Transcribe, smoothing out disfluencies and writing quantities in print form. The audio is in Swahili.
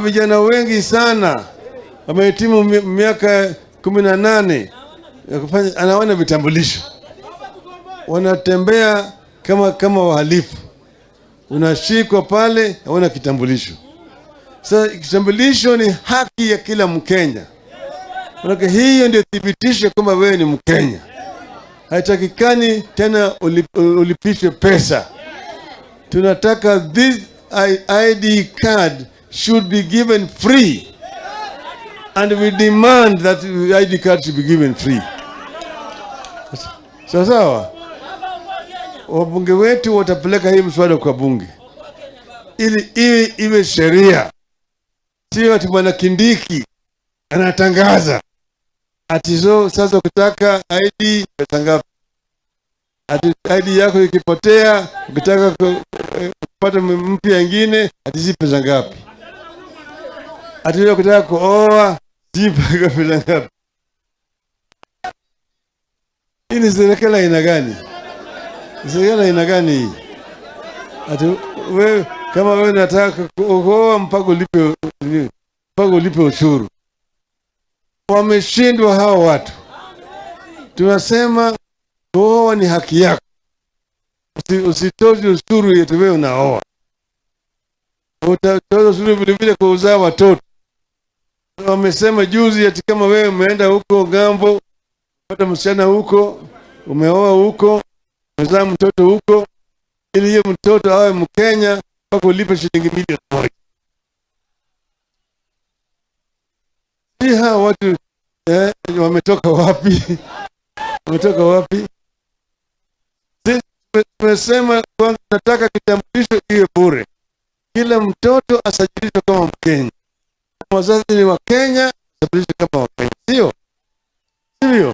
vijana wengi sana wamehitimu miaka 18 ya kufanya, anaona vitambulisho, wanatembea kama wahalifu. Unashikwa pale, hauna kitambulisho. Sasa kitambulisho ni haki ya kila Mkenya. Manake hiyo ndio thibitisho kwamba wewe ni Mkenya. Haitakikani tena ulipishwe pesa. Tunataka this ID card should be given free. And we demand that the ID card should be given free. Sawa sawa? Wabunge wetu watapeleka hii mswada kwa bunge ili iwe sheria, sio ati Bwana Kindiki anatangaza ati so sasa ukitaka ID pesa ngapi, ati ID yako ikipotea ukitaka kupata mpya ingine ati si pesa ngapi, ati wewe ukitaka kuoa si pesa ngapi. Hii ni serikali aina gani? Serikali aina gani hii? Ati wewe kama wewe unataka kuoa mpaka ulipe ushuru. Wameshindwa hao watu. Tunasema kuoa ni haki yako. Usitoze ushuru eti wewe unaoa. Utatoza ushuru vile vile kwa uzaa watoto. Wamesema juzi ati kama wewe umeenda huko ng'ambo, pata msichana huko, umeoa huko, umezaa mtoto huko, ili hiyo mtoto awe Mkenya mpaka ulipe shilingi 1,000,000. Si hawa watu wametoka wapi? Wametoka wapi? Sisi tumesema kwanza tunataka kitambulisho iwe bure. Kila mtoto asajilishwe kama Mkenya. Wazazi ni wa Kenya, asajilishwe kama Wakenya. Sio? Sivyo?